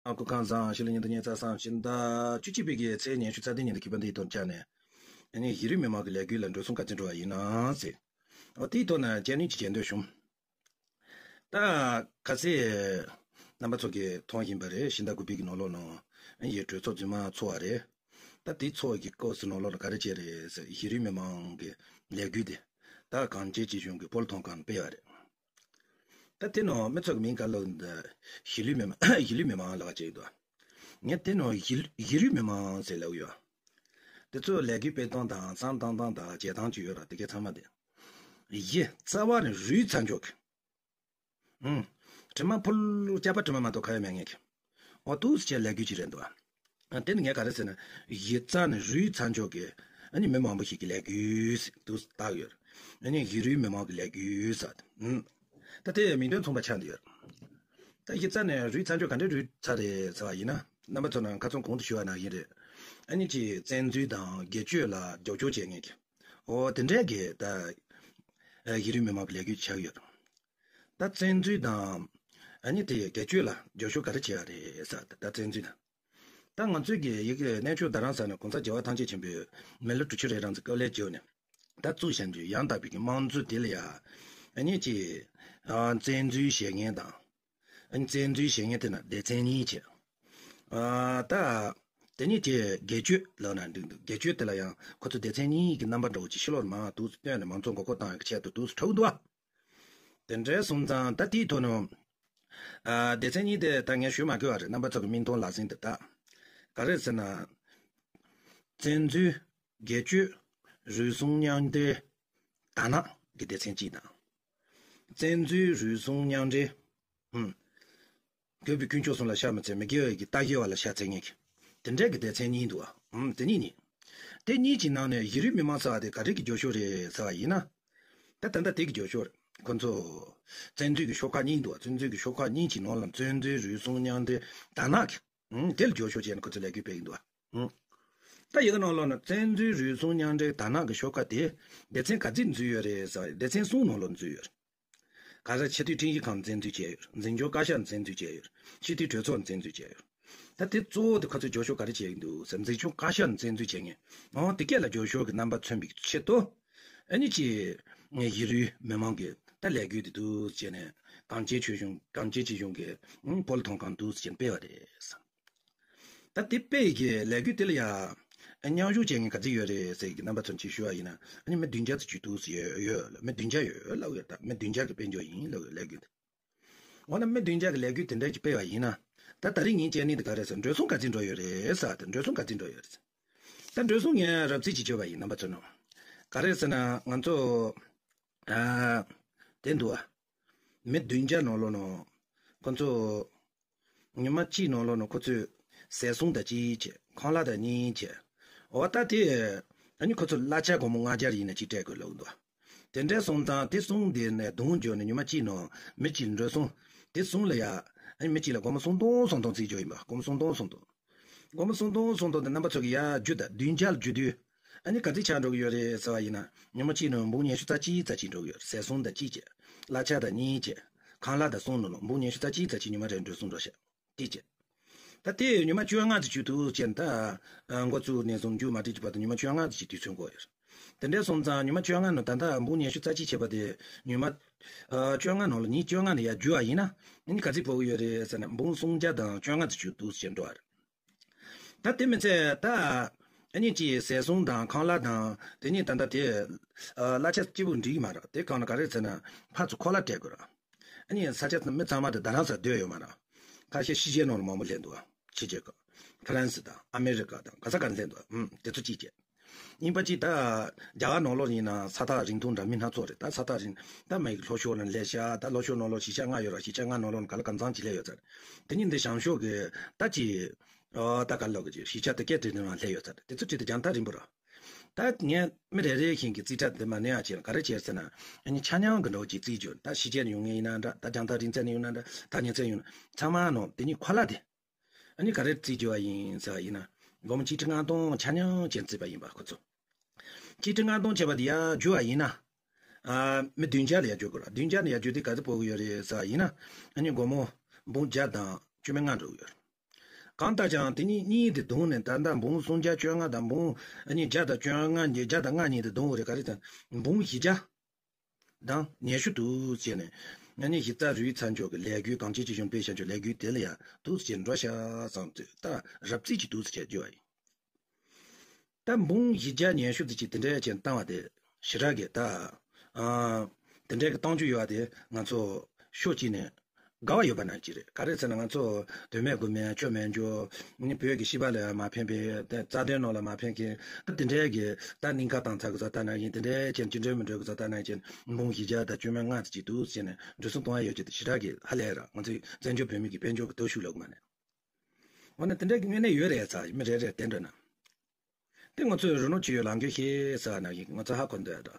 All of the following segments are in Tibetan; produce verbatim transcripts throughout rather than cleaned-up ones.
ཨ་ཁུ་ཁང་བཟང་ཞི་ལི་ཉིན་ཐོ་ཉིན་ཚ་སང་ཕྱི་ཟླ་བཅུ་གཅིག་པའི་གི་ཚེས་ཉི་ཤུ་རྩ་བདུན་ཉིན་དུ་གི་པ་འདི་ཡི་དོན་བཅར་ནས། ཨ་ནི་གཞི་རིམ་མི་མང་གི་ལས་འགུལ་ལ་འགྲོ་སོང་ག་ཚོད་འགྲོ་བ་ཡིན་ན་ཟེར། འོ་དེའི་ཐོག་ནས་བཅར་ནས་ཅིག་བྱས་འདོད་བྱུང་། ད་ག་ཚད་རྣམ་པ་ཚོ་གིས་མཐོང་བཞིན་པ་རེད། ཕྱི་ཟླ་དགུ་པའི་གི་ནང་ལོགས་ནང་ཡི་གྲོས་ཚོགས་རྫུན་མ་ཚོགས་པ་རེད། ད་དེ་ཚོགས་ཀྱི་སྐབས་སུ་ནང་ལོགས་ལ་ག་རེ་བྱས་རེད་ཟེར། གཞི་རིམ་མི་མང་གི་ལས་འགུལ་དེ་ད་གངས་ཅན་སྐྱིད་གཤོངས་ཀྱི་སྤོ་ལོ་ཐོན་ཁང་སྤེལ་བ་རེད། ད་དེ་ནང་མི་ཚོ་གི་མིང་ག་ལབ་འདི་གཞིས་ལུས་མི་མང་གཞིས་ལུས་མི་མང་ལབ་ཅིག་འདུག་ངས་དེ་ནང་གཞིས་གཞིས་ལུས་མི་མང་ཟེར་ལབ་ཡོད། དེ་ཚོ་ལས་འགུལ་སྤེལ་སྟངས་དང་བསམ་བཏང་སྟངས་དང་བྱེད་སྟངས་ཅིག་ཡོད་ར། དེ་གའི་ཚང་མ་དེ་གཞི་རྩ་བ་ནས་རུས་ཚ་འཇོག་གི། ཨུམ། དྲི་མ་ཕུལ་སྐྱ་པ་དྲི་མ་མ་གཏོགས་ག་ཡང་མེད་ངེས་ཀྱི། འོ་ཏུས་ཅེ་ལས་འགུལ་ཅིག་རེད་འདུག་ཨ། དེ་ནི་ངས་ག་རེ་ཟེར་ན། གཞི་རྩ་ནས་རུས་ཚ་འཇོག་གི། ཨ་ནི་མི་མང་པོ་ཞིག་གི་ལས་འགུལ་ཟེར་དུ་བཏགས་ཡོད། ཨ་ནི་གཞི་རུས་མི་མང་གི་ལས་འགུལ་ཟེར། ཨུམ། ད་དེ་མིང་དོན་མཚུངས་པ་ཆགས་འདུག་ཡོད། ད་གཞི་རྩ་ནས་རུས་ཚ་འཇོག་ག་འདྲའི་རུས་ཚ་རེད་ཟེར་བ་ཡིན་ན། རྣམ་པ་ཚོ་ནང་ཁ་ཚོན་གོང་དུ་ཞུ་བ་ནང་བཞིན་རེད། ཨ་ནི་ཅིག་བཙན་འཛུལ་དང་སྒེར་གཅོད་ལ་རྒྱབ་སྐྱོར་བྱེད་མཁན་གྱི། འོ་དེ་འདྲས་ཀྱི་ད། གཞི་རུས་མི་མང་གི་ལས་འགུལ་ཆགས་ཡོད། ད་བཙན་འཛུལ་དང་། ཨ་ནི་དེ་སྒེར་གཅོད་ལ་རྒྱབ་སྐྱོར་ག་རེ་བྱེད་ཡ་རེད་ཟེར། ད་བཙན་འཛུལ་དང་། ད་ང་ཚོའི་གི་ཡི་གེ་གནས་མཆོག་རྡ་རམ་ས་ལ་གོང་ས་རྒྱལ་བ་ཐམས་ཅད་མཁྱེན་པའི་མི་ལོ་དྲུག་ཅུ་རེ་གྲངས་ཙམ་སྐབས་ལས་བརྒྱབ་ནས། ད་བཙུགས་བཞག་རྒྱུ་ཡང་དག་པའི་གི་དམངས་གཙོ་དེ་ལ་ཡ། ཨ་ནི་ཅི། བཙན་འཛུལ་བྱེད་མཁན་དང་། ཨ་ནི་བཙན་འཛུལ་བྱེད་མཁན་དེ་ན་སྡེ་ཚན་གཉིས་བྱས། ད། དེ་ནི་དེ་སྒེར་གཅོད་ལབ་ན་འགྲིག་འདུག་སྒེར་གཅོད་དེ་ལ་ཡང་ཁོ་ཚོ་སྡེ་ཚན་གཉིས་ཀྱི་རྣམ་པ་འདྲ་བོ་ཅིག་ཕྱི་ལོགས་མང་དུ་བཏོན་ནས་མང་ཚོགས་མགོ་སྐོར་བཏང་ཡག་ཆེད་དུ་དུས་སུ་འཁྲབ་འདུག་ཨ། དེ་འདྲའི་སོང་ཙང་ད་དེའི་ཐོག་ནས། ཨ། སྡེ་ཚན་གཉིས་དེ་ད་ངས་ཞུ་མ་དགོས་པ་རེད། རྣམ་པ་ཚོ་གི་མིག་མཐོང་ལག་ཟིན་དེ་ད། ག་རེ་ཟེར་ན། བཙན་འཛུལ། སྒེར་གཅོད། རུལ་སུངས་མཉམ་འབྲེལ། དར་ནག་གི་སྡེ་ཚན་གཅིག་དང་། བཙན་འཛུལ་རུལ་སུངས་མཉམ་འབྲེལ། ཨུམ། དགོས་པའི་དཀོན་མཆོག་གསུམ་ལ་ཕྱག་མི་འཚལ་མི་དགེ་བའི་གི་ལྟ་བའི་བ་ལ་ཕྱག་འཚལ་མཁན་གྱི། དེ་འདྲའི་གི་སྡེ་ཚན་གཉིས་འདུག་ཨ། ཨུམ། དེ་གཉིས་ནི། དེ་གཉིས་ཀྱི་ནང་ནས་གཞི་རུས་མི་མང་ཟེར་བ་དེ་ག་རེ་གི་རྒྱབ་སྐྱོར་རེད་ཟེར་བ་ཡིན་ན། ད་ད་ལྟ་དེ་གི་རྒྱབ་སྐྱོར་རེད། ཁོ་ཚོ། བཙན་འཛུལ་གྱི་ཤོག་ཁག་གཉིས་འདུག་ཨ། བཙན་འཛུལ་གྱི་ཤོག་ཁག་གཉིས་ཀྱི་ནང་ལ་བཙན་འཛུལ་རུལ་སུངས་མཉམ་འབྲེལ་དར་ནག་གི། ཨུམ། དེ་ལ་རྒྱབ་སྐྱོར་བྱས་ནས་ཁོ་ཚོས་ལས་འགུལ་སྤེལ་གྱི་འདུག་ཨ། ཨུམ། ད་ཡི་གེ་ནང་ལོགས་ན་བཙན་འཛུལ་རུལ་སུངས་མཉམ་འབྲེལ་དར་ནག་གི་ཤོག་ཁག་དེ་སྡེ་ཚན་ག་ཚོད་འཛུལ་ཡོད་རེད་ཟེར་བ་ཡིན། སྡེ་ཚན་གསུམ་ནང་ལོགས་འཛུལ་ཡོད་རེད། ག་རེ། སྤྱི་འཐུས་ཁྲིམས་ཞིབ་ཁང་བཙན་འཛུལ་བྱས་ཡོད། འཛིན་སྐྱོང་བཀའ་ཤག་བཙན་འཛུལ་བྱས་ཡོད། སྤྱི་འཐུས་གྲོས་ཚོགས་བཙན་འཛུལ་བྱས་ཡོད། ད་དེ་གཙོ་བོ་དེ་ཁོ་ཚོས་རྒྱབ་སྐྱོར་ག་རེ་བྱས་ཡོད་འདུག་ཟེར། འཛིན་སྐྱོང་བཀའ་ཤག་བཙན་འཛུལ་བྱས་མཁན། འོ་དེ་སྐད་ལ་རྒྱབ་སྐྱོར་གྱི་རྣམ་པ་མཚོན་པའི་ཆེད་དུ། ཨ་ནི་ཅི། གཞི་རུས་མི་མང་གི་ད་ལས་འགུལ་དེ་འདུག་བྱས་ནས་གངས་ཅན་ཆོས་གཞུང་གངས་ཅན་སྐྱིད་གཤོངས་ཀྱི་སྤོ་ལོ་ཐོན་ཁང་འདུག་བྱས་ནས་སྤེལ་བ་རེད། ད་དེ་སྤེལ་གྱི་ལས་འགུལ་དེ་ལ་ཡ། མཉམ་ཞུགས་བྱེད་མཁན་ག་ཚོད་ཡོད་རེད་ཟེར་གྱི་རྣམ་པ་ཚོར་ཅིག་ཞུ་བ་ཡིན་ན། ཨ་ནི་མི་བདུན་བརྒྱ་ཙམ་ཅིག་འདུག་ཟེར་ཡོད་ཡོད་ལ། མི་བདུན་བརྒྱ་ཡོད་ལབ་ཡོད། ད་མི་བདུན་བརྒྱ་གི་དཔལ་འབྱོར་ཡིན་ལབ་ཡོད་ལས་འགུལ་དེ། འོ་ན་མི་བདུན་བརྒྱ་གི་ལས་འགུལ་དེ་འདྲ་ཅིག་སྤེལ་བ་ཡིན་ན། ད་ད་རིང་ཉིན་བྱས་ནི་དེ་ག་རེད་ཟེར། འགྲོ་སོང་ག་ཚོད་འགྲོ་ཡོད་རེད་ཟེར། ད་འགྲོ་སོང་ག་ཚོད་འགྲོ་ཡོད་རེད་ཟེར། ད་འགྲོ་སོང་ངས་རོབ་རྩིས་ཅིག་བྱས་པ་ཡིན། རྣམ་པ་ཚོ་ནང་ག་རེ་ཟེར་ན་ང་ཚོ། ཨ། དེ་འདུག་ཨ། མི་བདུན་བརྒྱ་ནང་ལོགས་ནང་ཁོ་ཚོ། ཉི་མ་གཅིག་ནང་ལོགས་ནང་ཁོ་ཚོས་ཟས་སོང་དང་གཅིག་བྱས། ཁང་གླ་དང་གཉིས་བྱས། འོ་ད་དེ། ཨ་ནི་ཁོ་ཚོ་གླ་ཆ་སྒོར་མོ་ལྔ་བརྒྱ་རེ་ཡིན་ན་གཅིག་སྤྲད་དགོས་ལབ་འདུག་དེ་འདྲ་སོང་ཙང་དེ་སོང་དེ་ནས་དུང་འཇོག་ནས་ཉི་མ་གཅིག་ནང་མི་གཅིག་འགྲོ་སོང་། དེ་སོང་ལ་ཡ། ཨ་ནི་མི་གཅིག་ལ་སྒོར་མོ་སུམ་སྟོང་སུམ་སྟོང་རྩིས་འཇོག་ཡིན་པ། སྒོར་མོ་སུམ་སྟོང་སུམ་སྟོང་། སྒོར་མོ་སུམ་སྟོང་སུམ་སྟོང་དེ་རྣམ་པ་ཚོ་གི་ཡ་བསྒྱུར་ད་བདུན་བརྒྱ་ལ་བསྒྱུར་དུས། ཨ་ནི་ག་ཚོད་ཆགས་འགྲོ་གི་ཡོད་རེད་ཟེར་བ་ཡིན་ན། ཉི་མ་གཅིག་ནང་འབུམ་ཉི་ཤུ་རྩ་གཅིག་རྩ་གཅིག་འགྲོ་གི་ཡོད་རེད། ཟས་སོང་དང་གཅིག་བྱས། གླ་ཆ་དང་གཉིས་བྱས། ཁང་གླ་དང་གསུམ་ནང་ལ་འབུམ་ཉི་ཤུ་རྩ་གཅིག་རྩ་གཅིག་ཉི་མ་རེར་འགྲོ་སོང་འགྲོ་ཤག་གཅིག་བྱས། ད་དེ་ཉི་མ་བཅོ་ལྔ་ཙམ་བྱུང་འདུག་ཅེས་ད། འགོ་བཙུགས་ནས་བཟུང་མཇུག་མ་སྒྲིལ་གྱི་བར་དུ་ཉི་མ་བཅོ་ལྔ་ཙམ་ཞིག་དུས་ཚོད་འགོར་ཡོད་རེད། དེ་འདྲ་སོང་ཙང་ཉི་མ་བཅོ་ལྔ་ནང་ད་ལྟ་འབུམ་ཉི་ཤུ་རྩ་གཅིག་བྱས་པ་དེ་ཉི་མ། ཨ། བཅོ་ལྔ་ནང་ལ་ཉིན་བཅོ་ལྔ་ནས་ཡར་བསྒྱུར་བ་ཡིན་ན། ཨ་ནི་ག་ཚོད་འབོར་གྱི་ཡོད་རེད་ཟེར་ན་འབུམ་སུམ་བརྒྱ་དང་བཅོ་ལྔ་ཙམ་བྱུང་འདུག་ཅེས་འགྲོ་བ་རེད། ད་དེ་མི་ཚད་ད། ཨ་ནི་ཅིག་ཟས་སོང་དང་ཁང་གླ་དང་དེ་ནི་ད་ལྟ་དེ། ཨ། གླ་ཆ་སྐྱིད་པོ་འགྲིག་གི་མ་རེད། དེ་གང་ལ་ག་རེ་ཟེར་ན་ཕར་ཚུར་ཁོ་གླ་སྤྲད་དགོས་རེད། ཨ་ནི་ས་ཆ་མི་ཚང་མ་དེ་རྡ་རམ་ས་ལ་སྡོད་ཡོད་མ་རེད། ཁ་ཤས་ཕྱི་རྒྱལ་ནང་ལ་མང་པོ་སླེབས་འདུག་ཕྱི་རྒྱལ་ཁག་ཧྥ་རན་སི་དང་ཨ་མེ་རི་ཀ་དང་ག་ས་ག་ནས་སླེབས་འདུག་ཨུམ། དེ་ཚོ་གཅིག་བྱས། གཉིས་པ་གཅིག་ད། རྒྱ་གར་ནང་ལོགས་ཡིན་ན་ས་ཐག་རིང་ཐུང་འདྲ་མིན་སྣ་ཚོགས་རེད། ད་ས་ཐག་རིང་། ད་མ་ཡིག་ལྷོ་ཕྱོགས་ནས་སླེབས་ཤག་ད་ལྷོ་ཕྱོགས་ནང་ལོགས་གཞིས་ཆགས་ལྔ་ཡོད་ར། གཞིས་ཆགས་ལྔ་ནང་ལོགས་ནས་ག་ལ་གང་འཚམ་ཅིག་སླེབས་ཡོད་ཚར། དེ་ནི་འདི་བྱང་ཕྱོགས་ཀྱི་ད་ཅིག་ཨོ། ད་ག་ལོག་གི་གཞིས་ཆགས་དེ་སྐད་དེ་ནང་སླེབས་ཡོད་ཚར། དེ་ཚོ་དྲིས་ཏེ་རྒྱང་ཐག་རིང་པོ་ར། ད་ངས་མི་རེ་རེ་བཞིན་གྱི་རྩིས་ཁྲ་འདི་མ་ནས་ཡ་བྱས་ན་ག་རེ་བྱས་ཟེར་ན། ཨ་ནི་ཆ་མཉམ་གྱི་འགྲོ་གི་རྩིས་བྱས། ད་གཞིས་ཆགས་ནས་ཡོང་མཁན་ཡིན་ན་འདྲ། ད་རྒྱང་ཐག་རིང་ཚད་ནས་ཡོང་ན་འདྲ། ཐག་ཉེ་ཚད་ཡོང་ན་ཚང་མ་ནང་དེ་ནི་ཁོ་གླ་དེ། ཨ་ནི་ག་རེ་རྩིས་བྱས་པ་ཡིན་ཟེར་བ་ཡིན་ན། སྒོར་མོ་གཅིག་ཁྲི་ལྔ་སྟོང་ཆ་མཉམ་བྱས་རྩིས་པ་ཡིན་པ་ཁོ་ཚོ། གཅིག་ཁྲི་ལྔ་སྟོང་བྱས་པ་དེ་ཡར་བསྒྱུར་བ་ཡིན་ན། ཨ། མི་བདུན་བརྒྱ་ལ་ཡར་བསྒྱུར་དགོས་ར། བདུན་བརྒྱ་ལ་ཡར་བསྒྱུར་དུས་ག་ཚོད་འབོར་གྱི་ཡོད་རེད་ཟེར་བ་ཡིན་ན། ཨ་ནི་སྒོར་མོ་འབུམ་བརྒྱ་དང་བཅུ་མེད་ལྔ་འགྲོ་གི་ཡོད་རེད། གང་ལྟར་ཀྱང་དེ་གཉིས་གཉིས་དེ་བརྡུངས་ནས། ད་ལྟ་འབུམ་སུམ་བརྒྱ་བཅོ་ལྔ་དང་འབུམ་ཨ་ནི་བརྒྱ་དང་བཅོ་ལྔ་གཉིས། བརྒྱ་དང་ལྔ་གཉིས་དེ་བརྡུངས་པ་རེད། ག་རེ་དང་། འབུམ་བཞི་བརྒྱ་དང་ཉི་ཤུ་འདུག་ཟེར་ནས། ཨ་ནི་གཞི་རྩ་རུའི་ཚ་འཇོག་གི་ལས་འགུལ་གང་ཅི་ཅི་བྱུང་པའི་ཤ་འཇོག་ལས་འགུལ་དེ་ལ་ཡང་འདུག་ཟེར་འགྲོ་ཤག་བསམ་དུས། ད་རབ་རྩིས་ཀྱི་འདུག་ཟེར་བྱས་རྒྱུ་བ་ཡིན། ད་འབུམ་བཞི་བརྒྱ་ཉི་ཤུ་ཙམ་ཅིག་དེ་འདྲའི་ཅན་བཏང་བ་དེ་ཞེ་དྲག་གི། ད་ཨ་དེ་འདྲའི་གི་གཏོང་རྒྱུ་ཡོད་པ་དེ་ང་ཚོ་ཕྱོགས་གཅིག་ནས་དགའ་བ་ཡོད་པ་ནང་གཅིག་རེད། ག་རེ་ཟེར་ན། ང་ཚོ་དོན་མེད་དགོས་མེད་བཅོས་མེད་འཇོག་ནི་བོད་ཀྱི་སྤྱི་པ་ལ་ཡང་མ་ཕན་པའི། ད་རྩ་དོན་ནང་ལ་མ་ཕན་མཁན། ད་དེ་འདྲའི་གི་ད་གླིང་ག་བཏང་ཚར་གི་ཚོ་ལྟ་ན་ཡིན། དེ་འདྲའི་ཅན་ཅི་འདྲའི་མི་འགྲོ་གི་ཚོ་ལྟ་ན་ཡིན། འབུམ་བཞི་བརྒྱ་དང་བཅོ་ལྔ་ཙམ་ཅིག་འདུག་ཟེར་ནས་འགྲོ་སོང་གཏོང་ཡ་ཡོད་ཀྱི་དེ་ཞེ་དྲག་གི་ཧ་ལས་ར། ང་ཚོའི་བཙན་བྱོལ་བོད་མི་གི་དཔལ་འབྱོར་གི་སྟོབས་ཤུགས་ལ་གོ་མ་ནས། འོ་ན་དེ་འདྲའི་གི་དངོས་གནས་ཡོད་རེད་ས། མི་རེ་རེ་བསྟན་འགྲོ་ན། དེ་ང་ཚོས་རི་ནོར་ཅི་ཡོད་ལག་འཁྱེར་ཤེས་ས་ན་ཡིན། ང་ཚོ་ཧ་གོ་འདོད་ད།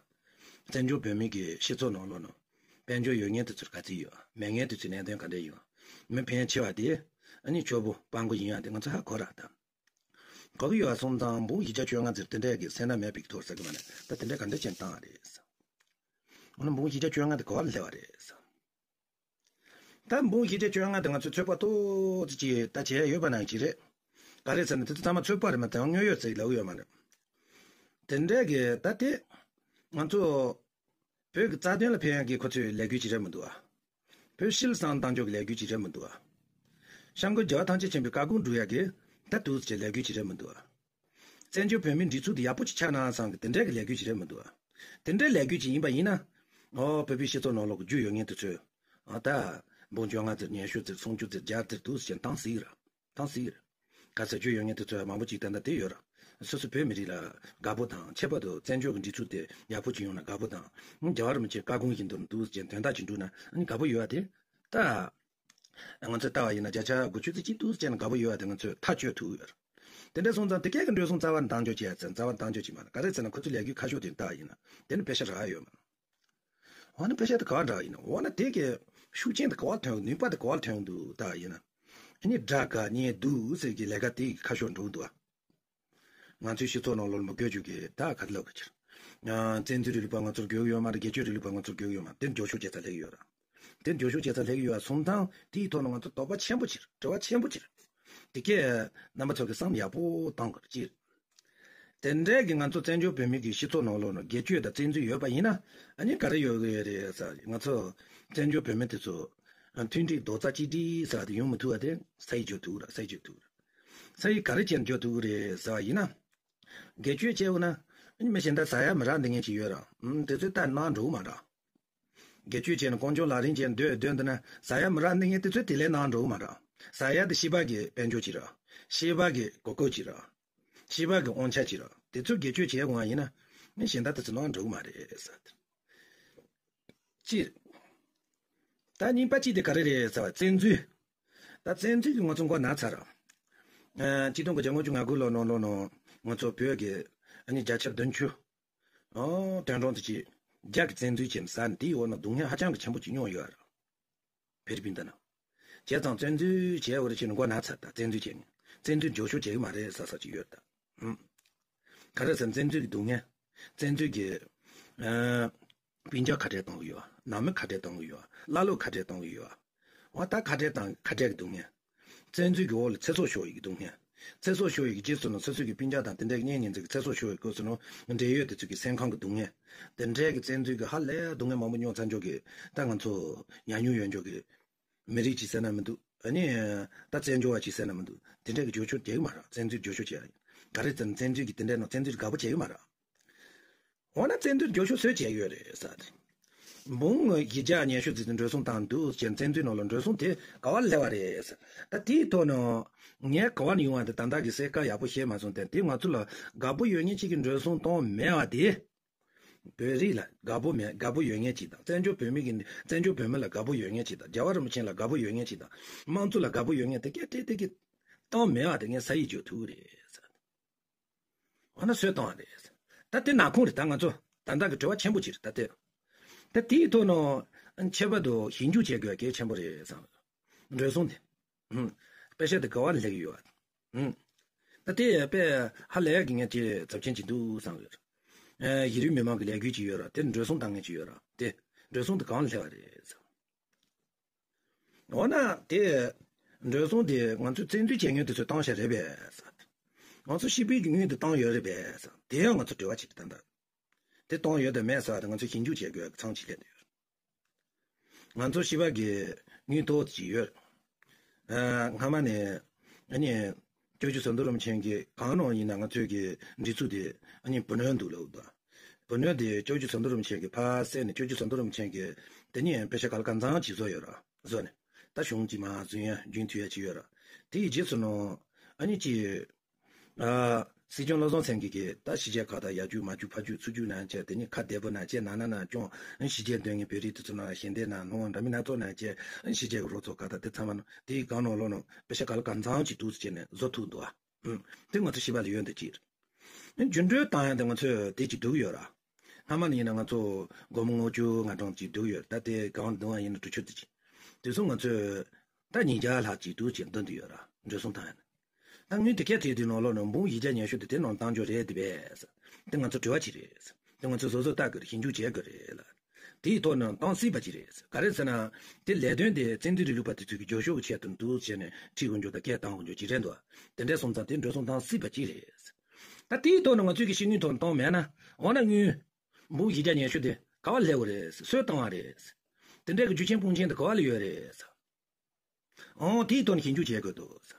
བཙན་བྱོལ་བོད་མི་གི་སྤྱི་ཚོགས་ནང་ལོགས་ནང་དཔལ་འབྱོར་ཡོད་མཁན་དེ་ཚོར་ག་ཚོད་ཡོད། མེད་མཁན་དེ་ཚོའི་གནད་དོན་ག་འདྲ་ཡོད། མི་ཕན་ཆེ་བ་དེ་ཨ་ནི་ཇོ་བོ་དཔའ་མགོ་ཡིན་ཡང་དེ་ང་ཚོ་ཧ་གོ་ར་ད། གོ་གི་ཡོད་པ་སོང་ཙང་འབུམ་བཞི་བརྒྱ་བཅོ་ལྔ་ཙམ་དེ་འདྲས་ཀྱི་སེམས་ན་མེད་པའི་ཐོག་ཟེར་གི་མ་ནས། ད་དེ་འདྲས་ག་འདྲ་ཅན་བཏང་བ་རེད་ས། འོ་ན་འབུམ་བཞི་བརྒྱ་བཅོ་ལྔ་དེ་ག་བར་སླེབས་པ་རེད་ས། ད་འབུམ་བཞི་བརྒྱ་བཅོ་ལྔ་དེ་ང་ཚོས་ཚོད་དཔག་ཏོག་ཙམ་ཅིག་ད་བྱས་ཡོད་པ་ནང་གཅིག་རེད། ག་རེ་ཟེར་ན་དེ་ཚོ་ཚང་མ་ཚོད་དཔག་རེད་མ་གཏོགས་དངོས་ཡོད་ཟེར་ལབ་ཡོད་མ་རེད། དེ་འདྲས་ཀྱི་ད་དེ་ང་ཚོ་བོད་ཀྱི་རྩ་དོན་ལ་ཕན་ཡག་གི་ཁོ་ཚོའི་ལས་འགུལ་ཅིག་རེད་མི་འདུག་ཨ། བོད་ཕྱི་ལ་བསང་བཏང་ཕྱོགས་ཀྱི་ལས་འགུལ་ཅིག་རེད་མི་འདུག་ཨ། སྐྱབས་མགོན་རྒྱལ་བ་ཐམས་ཅད་མཁྱེན་པའི་བཀའ་དགོངས་སྒྲུབ་ཡག་གི་ད་འདུག་ཟེར་ལས་འགུལ་ཅིག་རེད་མི་འདུག་ཨ། བཙན་བྱོལ་བོད་མིའི་སྒྲིག་འཛུགས་དེ་ཡག་པོ་ཅིག་ཆགས་ན་བསམ་གི་དེ་འདྲའི་གི་ལས་འགུལ་ཅིག་རེད་མི་འདུག་ཨ། དེ་འདྲའི་ལས་འགུལ་ཅིག་ཡིན་པ་ཡིན་ན། ཨོ་བོད་པའི་སྤྱི་ཚོགས་ནང་ལོགས་ཀྱི་རྒྱུས་ཡོད་མཁན་དེ་ཚོས་ཨ་ད་འབུམ་བཅོ་ལྔ་ཙམ་ཉི་ཤུ་ཙམ་སུམ་ཅུ་ཙམ་བརྒྱ་ཙམ་འདུག་ཟེར་བཏང་སྲིད་ར། བཏང་སྲིད་ར། ག་ཚོད་རྒྱུས་ཡོད་མཁན་དེ་ཚོ་མང་པོ་ཅིག་ད་ལྟ་དེ་ཡོད་ར། སོ་སོ་བོད་མི་རིགས་ལ་དགའ་པོ་དང་། ཁྱད་པར་དུ་བཙན་བྱོལ་གྱི་སྒྲིག་འཛུགས་དེ་ཡག་པོ་ཅིག་ཡོང་ན་དགའ་པོ་དང་། རྒྱལ་བ་རིན་པོ་ཆེའི་བཀའ་དགོངས་བཞིན་དུ་འདུག་ཟེར་དོན་དག་ཅིག་འགྲུབ་ན་ཨ་ནི་དགའ་པོ་ཡོད་པ་དེ། ད་ང་ཚོས་ལྟ་བ་ཡིན་ན་བརྒྱ་ཆ་དགུ་བཅུ་ཙམ་ཅིག་འདུག་ཟེར་ན་དགའ་པོ་ཡོད་པ་དེ་ང་ཚོས་ཐག་གཅོད་ཐུབ་ཡོད་ར། དེ་འདྲ་སོང་ཙང་དེ་གས་ཀྱི་འགྲོ་སོང་རྩ་བ་ནས་བཏང་ཆོག་བྱས་ཙང་རྩ་བ་ནས་བཏང་ཆོག་བྱེད་མ་རེད། ག་རེ་ཟེར་ན་ཁོ་ཚོའི་ལས་འགུལ་ཁ་ཕྱོགས་དེ་ལྟ་བ་ཡིན་ན་དེ་ནི་པེ་ཤ་རག་ཡོད་མ་རེད། འོ་ན་པེ་ཤ་དེ་ག་བ་འདྲ་ཡིན་ན། འོ་ན་དེ་གི་ཤུགས་རྐྱེན་དེ་ག་བ་ཐོན། ནུས་པ་དེ་ག་བ་ཐོན་འདུག་ལྟ་བ་ཡིན་ན། ཨ་ནི་དགྲ་དགའ་གཉེན་སྡུག་ཟེར་གྱི་ལས་ཀ་དེ་གི་ཁ་ཕྱོགས་འགྲོ་འདུག་ཨ། ང་ཚོའི་སྤྱི་ཚོགས་ནང་ལོགས་ལ་མི་དགོས་རྒྱུ་གི་ད་ག་རེ་ལབ་གི་ཕྱིར། ཨ་བཙན་འཛུལ་རིང་ལུགས་པ་ང་ཚོར་དགོས་ཀྱི་ཡོད་མ་རེད། སྒེར་གཅོད་རིང་ལུགས་པ་ང་ཚོར་དགོས་ཀྱི་ཡོད་མ་རེད། དེ་འགྱོག་ཤུགས་བྱེད་ས་སླེབས་ཀྱི་ཡོད་ར། དེ་འགྱོག་ཤུགས་བྱེད་ས་སླེབས་ཀྱི་ཡོད་པ་སོང་ཙང་དེའི་ཐོག་ལ་ང་ཚོ་དོགས་པ་ཆེན་པོ་ཅིག་རེད། དྲི་བ་ཆེན་པོ་ཅིག་རེད། དེ་གས་རྣམ་པ་ཚོ་གི་བསམ་ཡག་པོ་བཏང་དགོས་ཅིག་རེད། དེ་འདྲའི་གི་ང་ཚོ་བཙན་བྱོལ་བོད་མི་གི་སྤྱི་ཚོགས་ནང་ལོགས་ན་སྒེར་གཅོད་དང་བཙན་འཛུལ་ཡོད་པ་ཡིན་ན་ཨ་ནི་ག་རེ་ཡོད་གི་ཡོད་རེད་ཟེར། ང་ཚོ་བཙན་བྱོལ་བོད་མི་དེ་ཚོ་མཐུན་སྒྲིལ་རྡོག་རྩ་གཅིག་སྒྲིལ་ཟེར་བ་དེ་ཡོང་མི་ཐུབ་པ་དེ་ས་ཡིས་འཇོག་ཐུབ་ར། ས་ཡིས་འཇོག་ཐུབ་ར། ས་ཡིས་ག་རེ་བྱས་ནས་འཇོག་ཐུབ་གི་རེད་ཟེར་བ་ཡིན་ན། སྒེར་གཅོད་བྱས་འོ་ན་ཨ་ནི་མི་གཞན་དག་ཟ་ཡ་མི་རག་འདི་ངན་ཅིག་ཡོད་ར། ཨུམ་དེ་ཚོས་ད་གནང་འགྲོ་གི་མ་ར། སྒེར་གཅོད་བྱས་ནས་གང་བྱུང་ལག་ལེན་བྱས་ནས་སྡོད་སྡོད་འདི་ན་ཟ་ཡ་མི་རག་འདི་ངན་དེ་ཚོས་དེ་ལས་གནང་འགྲོ་གི་མ་ར། ཟ་ཡ་དེ་སྤྱི་པ་གི་དཔལ་འབྱོར་ཅིག་ར། སྤྱི་པ་གི་གོ་སྐབས་ཅིག་ར། སྤྱི་པ་གི་དབང་ཆ་ཅིག་ར། དེ་ཚོ་སྒེར་གཅོད་བྱས་འོང་བ་ཡིན་ན་མི་གཞན་དག་དེ་ཚོས་གནང་འགྲོ་གི་མ་རེད་ཟེར། སྤྱིར། ད་གཉིས་པ་གཅིག་དེ་ག་རེ་རེད་ཟེར་བ་བཙན་འཛུལ། ད་བཙན་འཛུལ་གྱི་ང་ཚོ་མགོ་ན་ཚར་ར། ཨ་ཆིག་སྟོང་དགུ་བརྒྱ་ལྔ་བཅུ་ང་དགུ་ལོ་ནང་ལོ་ནང་ང་ཚོ་བོད་ཀྱི་ཨ་ནི་བརྒྱ་ཆ་བདུན་ཅུ། ཨོ་དོན་གྲངས་དེ་ཅིག་རྒྱ་གི་བཙན་འཛུལ་བྱས་ནས་ཟ་ནས་དེའི་འོག་ན་སྡུག་བསྔལ་ཧ་ཅང་གི་ཆེན་པོ་ཅིག་མྱོང་ཡོད་ར། ཧྥི་ལི་པིན་དེ་ན། བྱས་ཙང་བཙན་འཛུལ་བྱས་འོ་རེ་བྱས་ནས་མགོ་ན་ཚར། ད་བཙན་འཛུལ་བྱས་ནས་བཙན་འཛུལ་འགྱོག་ཤུགས་བྱེད་ཀྱི་མ་རེད་ཟེར་ས་ཅིག་ཡོད་ད། ཧུམ། ག་རེ་ཟེར་ན་བཙན་འཛུལ་གྱི་སྡུག་བསྔལ། བཙན་འཛུལ་གྱི། ཨ། སྤུན་ཀྱག་ཁ་བྲལ་གཏོང་གི་ཡོད། ནང་མི་ཁ་བྲལ་གཏོང་གི་ཡོད། བླ་ལོག་ཁ་བྲལ་གཏོང་གི་ཡོད། འོ་ད་ཁ་བྲལ་དང་ཁ་བྲལ་གྱི་སྡུག་བསྔལ། བཙན་འཛུལ་གྱི་འོག་ལ་ཚེ་སྲོག་ཤོར་ཡི་གི་སྡུག་བསྔལ། ཚེ་སྲོག་ཤོར་ཡི་གི་རྗེས་སུ་ནི་སོ་སོ་གི་སྤུན་ཀྱག་དང་དེ་འདྲའི་གཉེན་ཉེ་ཚན་གྱི་ཚེ་སྲོག་ཤོར་ཡི་སྐབས་སུ་ནི་འབྲེལ་ཡོད་དེ་ཚོ་གི་སེམས་ཁམས་ཀྱི་སྡུག་བསྔལ། དེ་འདྲའི་གི་བཙན་འཛུལ་གྱི་ཧ་ལས་སྡུག་བསྔལ་མང་པོ་མྱོང་ཚར་འཇོག་གི་ད་ང་ཚོ་ཉམས་མྱོང་ཡོད་འཇོག་གི་མི་རིགས་ཅིག་ཟེར་ན་མི་འདུག་ཨ་ནི་ད་བཙན་བྱོལ་བ་ཅིག་ཟེར་ན་མི་འདུག་དེ་འདྲའི་གི་འགྱོག་ཤུགས་རྒྱག་གི་མ་རེད། བཙན་འཛུལ་འགྱོག་ཤུགས་བྱས་ཡ་ཡིན། ག་རེ་ཟེར་ན་བཙན་འཛུལ་གྱི་དེ་འདྲའི་ནང་བཙན་འཛུལ་དགའ་པོ་བྱེད་ཀྱི་མ་རེད། འོ་ན་བཙན་འཛུལ་འགྱོག་ཤུགས་སུས་བྱས་ཡོད་རེད་ཟེར། འབུམ་བཞི་བརྒྱ་ཉི་ཤུ་ཙམ་འགྲོ་སོང་བཏང་འདུག་ཅེས་བཙན་འཛུལ་ནང་ལ་འགྲོ་སོང་དེ་ག་བ་སླེབས་པ་རེད་ཟེར། ད་དེའི་ཐོག་ནས་ངས་ག་བ་ནས་ཡོང་བ་དེ་ད་ལྟ་གི་གསལ་ཁ་ཡག་པོ་ཤེས་མ་སོང་སྟེ། དེ་ང་ཚོ་ལ་དགའ་པོ་ཡོད་མཁན་གཅིག་གིས་འགྲོ་སོང་གཏོང་མེད་པ་དེ། བོད་རིགས་ལ་དགའ་པོ་མེད། དགའ་པོ་ཡོད་མཁན་གཅིག་དང་། བཙན་བྱོལ་བོད་མི་གི་བཙན་བྱོལ་བོད་མི་ལ་དགའ་པོ་ཡོད་མཁན་གཅིག་དང་། རྒྱལ་བ་རིན་པོ་ཆེ་ལ་དགའ་པོ་ཡོད་མཁན་གཅིག་དང་། དམངས་གཙོ་ལ་དགའ་པོ་ཡོད་མཁན་དེ་སྐད་ཏིག་ཏིག་གིས་གཏོང་མེད་པ་དེ་ངས་ས་ཡིས་བརྗོད་ཐུབ་ཀྱི་རེད་ཟེར། འོ་ན་སུས་གཏོང་བ་རེད། ད་དེ་ནག་ཁུང་རེད། ད་ང་ཚོ་ད་ལྟ་གི་དྲི་བ་ཆེན་པོ་ཅིག་རེད། ད་དེ་ད་དེའི་ཐོག་ནས་ཁྱད་པར་དུ་ཞིབ་འཇུག་བྱེད་དགོས་གལ་ཆེན་པོ་རེད་བསམ། འགྲོ་སོང་དེ། ཧུམ། པེ་ཤ་དེ་ག་བར་སླེབས་ཀྱི་ཡོད། ཧུམ། ད་དེ་དཔེ་ཧ་ལས་ཀྱི་ངས་དེ་ཚབས་ཆེན་ཅིག་འདུག་བསམ་ཡོད། ཨེ་གཞི་རིམ་མི་མང་གི་ལས་འགུལ་ཅིག་ཡོད་ར། དེ་འགྲོ་སོང་བཏང་མཁན་ཅིག་ཡོད་ར། དེ་འགྲོ་སོང་དེ་ག་བར་སླེབས་པ་རེད་བསམ། འོ་ན་དེ་ འགྲོ་སོང་དེ་ང་ཚོས་བཙན་འཛུལ་བྱེད་མཁན་དེ་ཚོས་བཏང་བཞག་རེད་པས། ང་ཚོ་ཕྱི་པའི་གི་དངུལ་དེ་བཏང་ཡོད་རེད་པས། དེ་ཡང་ང་ཚོ་དྲི་བ་བྱེད་ཀྱི་ད་ལྟ། དེ་བཏང་ཡོད་དམ་མེད་ཟེར་བ་དེ་ང་ཚོས་ཞིབ་འཇུག་བྱེད་དགོས་ཀྱི་མཚམས་ཅིག་སླེབས་ཡོད། ང་ཚོ་ཕྱི་པ་གི་དངུལ་ཏོག་ཙམ་ཡོད། ཨ། སྔ་མ་ནས་ཨ་ནི་སྐྱབས་རྗེ་ཟམ་གདོང་རིན་པོ་ཆེ་གིས་གང་ནང་ཡིན་ན་ང་ཚོས་གི་འདྲི་ཚུལ་དེ་ཨ་ནི་བུ་ནོན་འདུག་ལབ་འདུག་བུ་ནོན་དེ་སྐྱབས་རྗེ་ཟམ་གདོང་རིན་པོ་ཆེ་གིས་ཕར་གསན་ནས། སྐྱབས་རྗེ་ཟམ་གདོང་རིན་པོ་ཆེ་གིས་དེ་ནས་པེ་ཤ་ག་ལ་གང་འཚམ་ཅིག་བཟོ་ཡོད་ར། བཟོ་ནས་ད་གཞུང་གཅིག་མ་འཛུལ་ཡ་རྒྱུན་མཐུད་ཡ་ཅིག་ཡོད་ར། དེ་ཡི་རྗེས་སུ་ནོ། ཨ་ནི་ཅི། ཨ། སྲིད་སྐྱོང་བློ་བཟང་སེང་གེ་གིས་ད་ཕྱི་རྒྱལ་ཁག་ད་ཡར་རྒྱུག་མར་རྒྱུག་ཕར་རྒྱུག་ཚུར་རྒྱུག་གནང་བྱས། དེ་ནི་ཁ་བདེ་པོ་གནང་བྱས། ནང་ན་ནང་སྐྱོང་། ཕྱི་རྒྱལ་སྡོད་མཁན་བོད་རིགས་དེ་ཚོ་ནང་ཞལ་འདེབས་གནང་། ལྷུང་བ་འདྲ་མིན་སྣ་ཚོགས་གནང་བྱས། ཕྱི་རྒྱལ་གྱི་རོགས་ཚོགས་ཁག་ད་དེ་ཚང་མ་ནང་དེའི་སྒང་ནང་ལོགས་ནང་པེ་ཤ་ག་ལ་གང་འཚམ་ཅིག་འདུག་ཟེར་བྱས་ནས་བཟོ་ཐུབ་འདུག་ཨ། ཨུམ། དེ་ང་ཚོ་ཕྱི་པ་ལ་ཡོད་འདི་གཅིག་རེད། རྒྱུན་སྤྲོད་བཏང་ཡ་དེ་ང་ཚོས་དེ་གཅིག་སྒྲུག་ཡོད་ར། སྔ་མ་ནས་ཡིན་ན་ང་ཚོ་སྒོར་མོ་ལྔ་བཅུ་ང་གྲངས་ཅིག་སྒྲུག་ཡོད། ད་དེ་གང་འདུག་ཨ་ཡིན་ན་དྲུག་ཅུ་དེ་ཅིག་དེ་ཚོ་ང་ཚོས་ད་ཉིས་བརྒྱ་ལྷག་ཅིག་འདུག་ཅེས་འདོན་དུ་ཡོད་ར། འགྲོ་སོང་བཏང་ཡ་ན། ད་དངུལ་དེ་གས་དེ་དེ་ནང་ལོགས་ནས་འབུམ་བཞི་བརྒྱ་ཉི་ཤུ་དེ་དེ་ནང་བཏང་རྒྱུ་རེད་དེ་བས། དེ་ང་ཚོ་དྲི་བ་ཅིག་རེད། དེ་ང་ཚོ་སོ་སོ་ལྟ་དགོས་རེད། ཞིབ་འཇུག་བྱེད་དགོས་རེད་ལ། དེའི་ཐོག་ནས་བཏང་སྲིད་པ་ཅིག་རེད། ག་རེ་ཟེར་ན། དེ་ལས་དོན་དེ་བཙན་འཛུལ་རིང་ལུགས་པ་དེ་ཚོ་གི་རྒྱབ་སྐྱོར་གྱི་ཆེད་དུ་འདུག་ཟེར་ནས་ཁྲིད་དགོས་རྒྱུ་དང་སྐད་བཏང་དགོས་རྒྱུ་ཅིག་རེད་འདུག་དེ་འདྲ་སོང་ཙང་དེ་འགྲོ་སོང་བཏང་སྲིད་པ་ཅིག་རེད། ད་དེའི་ཐོག་ནས་ང་ཚོས་ཀྱི་ཕྱི་དངུལ་ཐོག་ནས་བཏང་མེད་ན། འོ་ན་དངུལ་འབུམ་བཞི་བརྒྱ་ཉི་ཤུ་དེ་ག་པར་སླེབས་པ་རེད། སུས་བཏང་བ་རེད། དེ་འདྲའི་གི་རྒྱུ་རྐྱེན་སྤུན་མཆེད་དེ་ག་པར་ལ་ཡོད་རེད། ཨོ། དེའི་ཐོག་ནས་ཞིབ་འཇུག་བྱེད་དགོས་འདུག་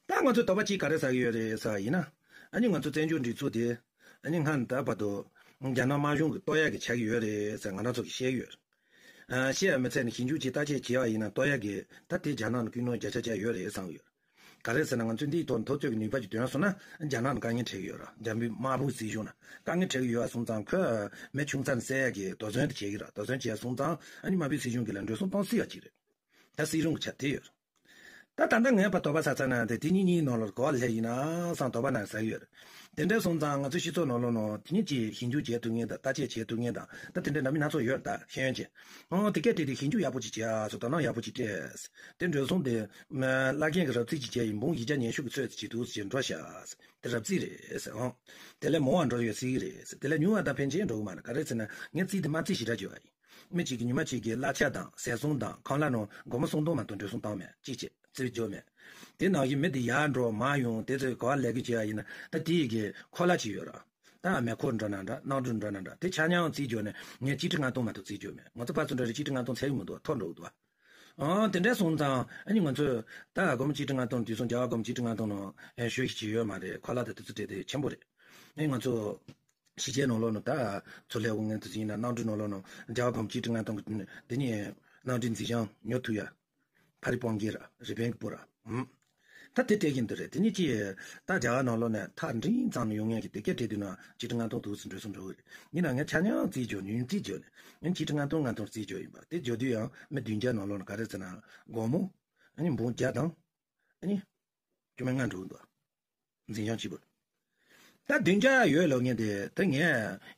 ད་ང་ཚོས་དོགས་པ་གཅིག་ག་རེ་ཟ་གི་ཡོད་རེད་ཟེར་བ་ཡིན་ན། ཨ་ནི་ང་ཚོ་བཙན་བྱོལ་སྒྲིག་འཛུགས་དེ་ཨ་ནི་སྔར་ནས་ད་བར་དུ་རྒྱ་ནག་དམར་གཞུང་གིས་གཏོར་ཡག་གི་ཆགས་ཀྱི་ཡོད་རེད་ཟེར་ང་རང་ཚོ་གིས་བཤད་ཀྱི་ཡོད། ཨ། བཤད་ཡ་མི་ཚད་ནས་ཞིབ་འཇུག་ཅིག་བརྟག་དཔྱད་བྱས་པ་ཡིན་ན། གཏོར་ཡག་གི་ད་དེ་རྒྱ་ནག་ནས་ཀུན་སློང་བརྒྱ་ཆ་བརྒྱ་ཡོད་རེད་བསམ་གྱི་ཡོད། ག་རེ་ཟེར་ན། ང་ཚོས་འདིའི་ཐོག་ནས་འཐབ་རྩོད་ཀྱི་ནུས་པ་ཅིག་ཐོན་སོང་ན། རྒྱ་ནག་ནས་དཀའ་ངལ་འཕྲད་ཀྱི་ཡོད་ར། རྒྱ་མི་དམར་པོའི་སྲིད་གཞུང་ནས་དཀའ་ངལ་འཕྲད་ཀྱི་ཡོད་པ་སོང་ཙང་། ཁོས་མི་ཆུང་ཙག་ནས་བསད་ཡག་གི་དོགས་ཟོན་དེ་བྱེད་ཀྱི་ར། དོགས་ཟོན་བྱས་སོང་ཙང་ཨ་ནི་དམར་པོའི་སྲིད་གཞུང་གི་ལ་འགྲོ་སོང་གཏོང་སྲིད་པ་ཅིག་རེད། ད་སྲིད་རུང་གི་ཆ་དེ་ཡོད། ད་ད་ལྟ་ངས་ཕར་དོགས་པ་ཟ་ཚར་ན། དེ་དེ་གཉིས་གཉིས་ནང་ལོགས་ག་པར་སླེབས་ཡིན་ན་བསམ་དོགས་པ་ནང་ཟ་གི་ཡོད་རེད། དེ་འདྲ་སོང་ཙང་ང་ཚོའི་སྤྱི་ཚོགས་ནང་ལོགས་ནང་དེ་གཉིས་ཀྱིས་ཞིབ་འཇུག་བྱེད་ཐུབ་མཁན་དང་། བརྟག་དཔྱད་བྱེད་ཐུབ་མཁན་དང་། ད་དེ་འདྲ་འདྲ་མིན་སྣ་ཚོགས་ཡོད་རེད། ད་ཤེས་ཡོན་ཅན། ཨོ། དེ་སྐད་བྲིས་ཏེ་ཞིབ་འཇུག་ཡག་པོ་ཅིག་བྱས་སོ། དོ་སྣང་ཡག་པོ་ཅིག་སྤྲད། དེ་འགྲོ་སོང་དེ་བླ་རྒན་གྱིས་རོབ་རྩིས་ཅིག་བྱས་ཡིན། འབུམ་བཞི་བརྒྱ་ཉི་ཤུ་གི་ཚོད་ཅིག་འདུག་ཟེར་འགྲོ་བཞག་དེ་རོབ་རྩིས་རེད་ཟེར། ཨོ། དེ་ལས་མང་བ་འགྲོ་ཡོད་སྲིད་ཀྱི་རེད་ཟེར། དེ་ལས་ཉུང་བ་དང་ཕན་ཆད་འགྲོ་གི་མ་རེད། ག་རེ་ཟེར་ན། ངས་རྩིས་དེ་མ་རྩིས་ཞེ་དྲག་བྱས་པ་ཡིན། མི་གཅིག་གིས་ཉི་མ་གཅིག་གི་གླ་ཆ་དང་ཟས་སོང་དང་ཁང་གླ་ནང་སྒོར་མོ་སུམ་སྟོང་མ་གཏོགས་འགྲོ་སོང་བཏང་མེད། གཅིག་བྱས་རྩིས་འཇོག་མེད། དེ་ནང་བཞིན་མི་དེ་ཡར་འགྲོ་མར་ཡོང་། དེ་ཚོས་ག་པར་ལས་ཀ་བྱེད་ཡ་ཡིན་ན། ད་དེ་ཡི་གི་ཁོ་ལ་ཅིག་ཡོད་ར། ད་མེ་འཁོར་འགྲོ་ན་འདྲ། གནམ་གྲུ་འགྲོ་ན་འདྲ། དེ་ཆ་མཉམ་རྩིས་འཇོག་ནས་ངས་གཅིག་ཁྲི་ལྔ་སྟོང་མ་གཏོགས་རྩིས་འཇོག་མེད། ང་ཚོ་ཕར་ཚུར་འགྲོ་རེ་གཅིག་ཁྲི་ལྔ་སྟོང་ཚད་ཀྱི་མི་འདུག་ཐོར་འགྲོ་གི་འདུག་ཨང་། དེ་འདྲ་སོང་ཙང་ཨ་ནི་ང་ཚོས་ད་སྒོར་མོ་གཅིག་ཁྲི་ལྔ་སྟོང་། དུས་སང་རྒྱ་གར་སྒོར་མོ་གཅིག་ཁྲི་ལྔ་སྟོང་ནང་ཞོ་ཞིག་ཅིག་ཡོད་མ་རེད། ཁོ་ལ་ད་དེ་ཚོ་སྤྲད་དེ་ཆེན་པོ་རེད། ཨ་ནི་ང་ཚོ་ཕྱི་རྒྱལ་ནང་ལོགས་ནང་ད་ཚུར་སླེབས་འོང་མཁན་དེ་ཚོ་ཡིན་ན། གནམ་གྲུ་ནང་ལོགས་ནང་རྒྱ་གར་སྒོར་མོ་གཅིག་ཁྲི་ལྔ་སྟོང་གི་དེ་ནས་གནམ་གྲུའི་འཛིན་བྱང་ཉོ་ཐུབ་ཡ། ཕ་རི་སྤང་རྒྱན་ར། རི་པིན་གྱི་སྤོ་ར། ཨུམ། ད་དེ་སྤྲད་ཀྱིན་འདུག་རེད། དེ་ནས་ཅི། ད་རྒྱ་གར་ནང་ལོགས་ནས་ཐག་འབྲིང་ཙམ་ནས་ཡོང་མཁན་གྱི་དེ་སྐད་སྤྲད་དུས་ན་གཅིག་ཁྲི་ལྔ་སྟོང་འདུག་ཟེར་འགྲོ་སོང་འགྲོ་གི་རེད། ཡིན་ན་ངས་ཆ་མཉམ་རྩིས་འཇོག་ནས། ཡུན་རྩིས་འཇོག་ནས། ཡང་གཅིག་ཁྲི་ལྔ་སྟོང་ལྔ་སྟོང་རྩིས་འཇོག་ཡིན་པ། དེ་འཇོག་དུས་ཡང་མི་བདུན་བརྒྱ་ནང་ལོགས་ནས་ག་རེ་ཟེར་ན། སྒོར་མོ་ཨ་ནི་འབུམ་བརྒྱ་དང་ཨ་ནི་བཅུ་མེད་ལྔ་འགྲོ་གི་འདུག་འཛིན་བྱང་གཅིག་པུ། ད་བདུན་བརྒྱ་ཡོད་ལབ་མཁན་དེ། ད་ངས་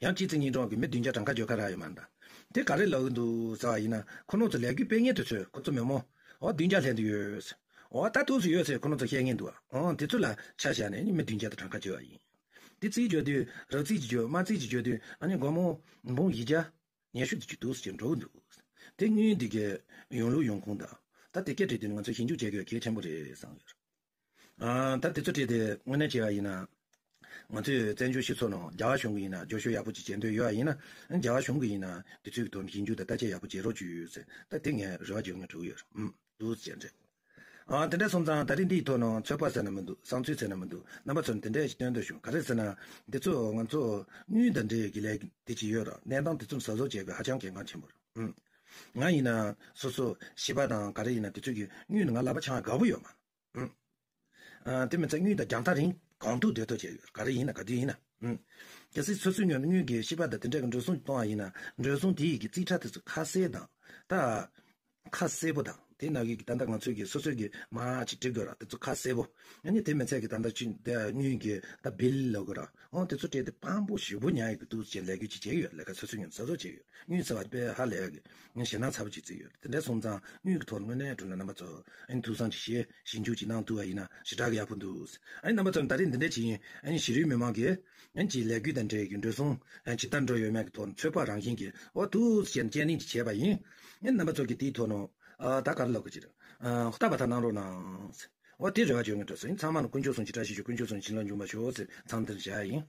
ཡང་གཅིག་ཚིག་གཉིས་སྒྲོག་གི་མི་བདུན་བརྒྱ་གྲངས་ཀ་བརྗོད་ཁ་རག་ཡོད་མ་རེད། ད་དེ་ག་རེ་ལབ་གི་འདུག་ཟེར་བ་ཡིན་ན། ཁོ་རང་ཚོ་ལས་འགུལ་སྤེལ་མཁན་དེ་ཚོས་ཁོ་ཚོ་མི་མང་། ཨོ། བདུན་བརྒྱ་སླེབས་བསྡད་ཡོད། ཨོ། ད་འདུག་སེ་ཡོད་ཟེར་ཁོ་རང་ཚོ་བཤད་མཁན་འདུག་ཨོ། དེ་ཚོ་ལ་ཆ་བཞག་ནས་ནི་མི་བདུན་བརྒྱ་དང་གྲངས་ཀ་བརྗོད་པ་ཡིན། དེ་རྩིས་བརྗོད་དུས། རོབ་རྩིས་ཀྱིས་བརྗོད། མ་རྩིས་ཀྱིས་བརྗོད་དུས་ཨ་ནི་སྒོར་མོ་འབུམ་བཞི་བརྒྱ་ཉི་ཤུ་དེ་ཅིག་འདུག་ཟེར་འགྲོ་གི་འདུག་དེ་དངུལ་འདི་གའི་ཡོང་ལུགས་ཡོང་ཁུངས་དང་། ད་དེ་སྐད་བྲིས་དུས་ང་ཚོས་ཞིབ་འཇུག་བྱེད་དགོས་གལ་ཆེན་པོ་རེད་བསམ་ཡོད། ཨ། ད་དེ་ཚོ་བྲིས་ཏེ་དངོས་གནས་བྱས་པ་ཡིན་ན། ང་ཚོས་བཙན་བྱོལ་སྤྱི་ཚོགས་ནང་རྒྱ་གར་གཞུང་གིས་ཡིན་ན་རྒྱབ་སྐྱོར་ཡག་པོ་ཅིག་བྱེད་འདོད་ཡོད་པ་ཡིན་ན། རྒྱ་གར་གཞུང་གིས་ཡིན་ན་དེ་ཚོའི་ཐོག་ནས་ཞིབ་འཇུག་དང་བརྟག་དཔྱད་ཡག་པོ་བྱེད་རོགས་བྱོས་ཟེར། ད་དེ་ངས་རེ་བ་བྱེད་དགོས་འགྲོ་གི་ཡོད་རེད། ཨུམ། འདུག་ཟེར་རེད། ཨ། དེ་འདྲ་སོང་ཙང་ད་རེས་འདིའི་ཐོག་ནང་ཚོད་དཔག་ཟེར་ན་མི་འདུག་བསམ་ཚུལ་ཟེར་ན་མི་འདུག་རྣམ་པ་ཚོར་འདི་འདྲ་ཞིག་སྟོན་འདོད་བྱུང་། ག་རེ་ཟེར་ན། འདི་ཚོ་ང་ཚོ་དངུལ་དང་འབྲེལ་གྱི་ལས་འདི་ཅིག་ཡོད་ར། གནས་སྟངས་དེ་ཚོ་གཟབ་གཟབ་བྱེད་དགོས་ཧ་ཅང་གལ་འགངས་ཆེན་པོ་རེད། ཨུམ། ང་ཡིན་ན་སོ་སོ་བྱིས་པ་དང་ག་རེ་ཡིན་ན་དེ་ཚོ་གི་དངུལ་ནི་ང་ལག་པ་འཆང་དགའ་པོ་ཡོད་མ། ཨུམ། ཨ། དེ་མི་ཚད་དངུལ་དང་རྒྱང་ཐག་རིང་གང་ཐུབ་སྡོད་ཐུབ་བྱས་ཡོད། ག་རེ་ཡིན་ན་ག་དུས་ཡིན་ན། ཨུམ། གལ་སྲིད་སོ་སོའི་ངོས་ནས་དངུལ་གྱི་བྱིས་པ་དང་དེ་འདྲ་གི་འགྲོ་སོང་གཏོང་བ་ཡིན་ན། འགྲོ་སོང་དེ་ཡི་གི་རྩིས་ཁྲ་དེ་ཚོ་ཁ་གསལ་དང་། ད་ཁ་གསལ་པོ་དང་། དེ་ནང་གི་ད་ལྟ་ང་ཚོས་ཀྱི་སོ་སོའི་གི་མར་ཅིག་བྲི་དགོས་ར། དེ་ཚོ་ཁ་གསལ་པོ། ཨ་ནི་དེ་མི་ཚད་ཀྱི་ད་ལྟ་ཅིག་དེ་དངུལ་གྱི་ད་བིལ་ལབ་དགོས་ར། འོ། དེ་ཚོ་སྤྲད་དེ་དཔང་པོ་ཞེ་པོ་ཉར་ཡོད་ཀྱི་འདུག་ཅེས་ལས་འགུལ་ཅིག་བྱས་ཡོད། ལས་ཀ་སོ་སོའི་ངོས་ནས་གཟབ་གཟབ་བྱས་ཡོད། དངུལ་ཟེར་བ་དཔེ་ཧ་ལས་ཀྱི་ངས་ཞེད་སྣང་ཚ་པོ་ཅིག་བརྩིས་ཡོད། དེ་འདྲ་སོང་ཙང་དངུལ་གྱི་ཐོག་ལ་དངོས་གནས་དྲང་གནས་རྣམ་པ་ཚོ་ཨ་ནི་ཐུགས་བསམ་ཅིག་བཞེས། ཞིབ་འཇུག་ཅིག་གནང་ཐུབ་པ་ཡིན་ན་ཞེ་དྲག་གི་ཡག་པོ་འདུག་ཨ་ནི་རྣམ་པ་ཚོ་ད་རེས་འདི་འདྲ་ཅིག་ཡིན། ཨ་ནི་གཞིས་རོལ་མི་མང་གིས་ཨ་ནི་ཅིག་ལས་འགུལ་དང་འབྲེལ་གྱི་འགྲོ་སོང་ཨ་ནི་ཇི་ལྟར་འགྲོ་ཡོད་མེད་ཀྱི་ཐོག་ནས་ཚོད་དཔག་རང་བཞིན་གྱིས་འོ་འདུག་ཟེར་དཔྱད་གླེང་ཅིག་བྱས་པ་ཡིན། ཨ་ནི་རྣམ་པ་ཚོ་གིས་དེའི་ཐོག་ནས་ཨ་ད་ག་རེ་ལབ་དགོས་ཀྱི་རེད། ཨ། ལྟ་བ་དག་གནང་རོགས་གནང་། འོ་དེ་རེ་བ་བཅོལ་ངེས་འགྲོ་ཟིན། ཚང་མ་ལ་དཀོན་མཆོག་གསུམ་གྱི་བཀྲ་ཤིས་ཤོག། དཀོན་མཆོག་གསུམ་གྱི་བྱིན་རླབས་འབྱུང་བར་ཤོག་ཟེར་མཚམས་འདིར་བཞག་ཡིན།